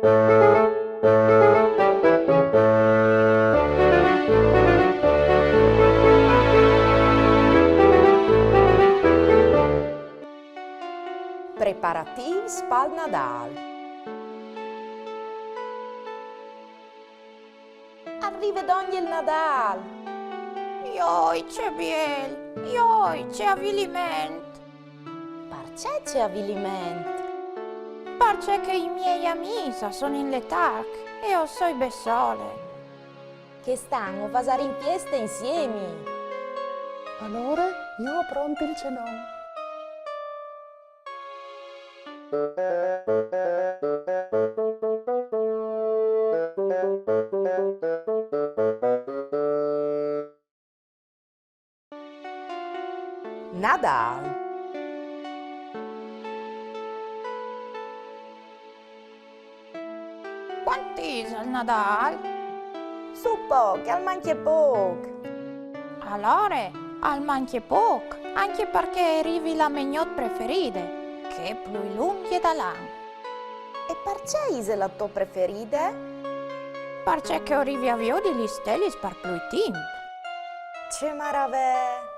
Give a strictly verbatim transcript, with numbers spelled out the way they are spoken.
Preparatîfs pal Nadâl. Al rive dongje il Nadâl! Joi, ce biel! Joi, ce aviliment! Parcè ce aviliment? Parcè che i miei amîs a son in letarc e jo o soi bessole. Chest an o fasarìn fieste insiemi. Alore, jo o pronti il cenon. Nadâl. Cuant isal Nadâl? Su pôc, al mancje pôc. Alore, al mancje pôc, ancje parcè che e rivi la mê gnot preferide, chê plui lungje dal an. E parcè ise la tô preferide? Parcè che o rivi a viodi lis stelis par plui timp. Ce maravee!